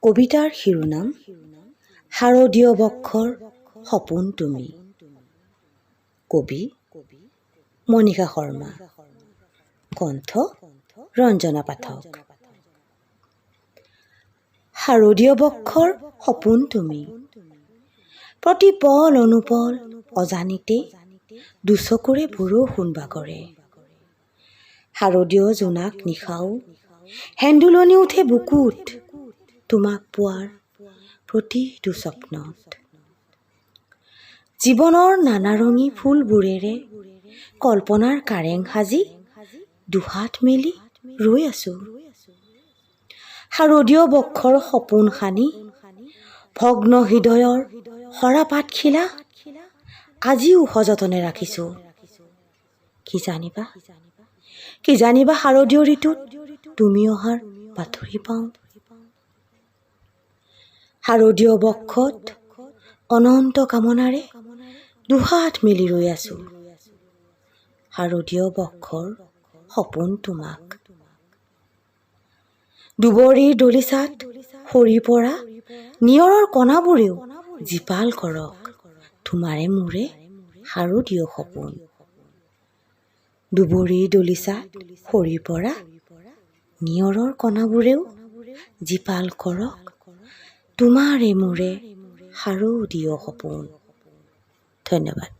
কবিতাৰ শিৰোনাম শাৰদীয় বক্ষৰ সপোন তুমি। কবি মনীষা শৰ্মা, কণ্ঠ ৰঞ্জনা পাঠক। শাৰদীয় বক্ষৰ সপোন তুমি, প্ৰতি পল অনুপল অজানিতে দুচকুৰে বৰষুণ বাগৰে। শাৰদীয় জোনাক নিশাও হেন্দোলনি উঠে বুকুত তোমাক পোৱাৰ প্ৰতিটো স্বপ্নত। জীৱনৰ নানাৰঙী ফুলবোৰেৰে কল্পনাৰ কাৰেং সাজি দুহাত মেলি ৰৈ আছোঁ। শাৰদীয় বক্ষৰ সপোন সানি ভগ্ন হৃদয়ৰ সৰাপাতখিলা আজিও সযতনে ৰাখিছোঁ। কি জানিবা শাৰদীয় ঋতুত তুমি অহাৰ বাতৰি পাওঁ। শাৰদীয় বক্ষত অনন্ত কামনাৰে দুহাত মেলি ৰৈ আছোঁ। শাৰদীয় বক্ষৰ সপোন তোমাক। দুবৰিৰ দলিচাত সৰি পৰা নিয়ৰৰ কণাবোৰেও জীপাল কৰক তোমাৰে মোৰে শাৰদীয় সপোন। দুবৰিৰ দলিচাত সৰি পৰা নিয়ৰৰ কণাবোৰেও জীপাল কৰক তোমাৰে মোৰে শাৰদীয় সপোন। ধন্যবাদ।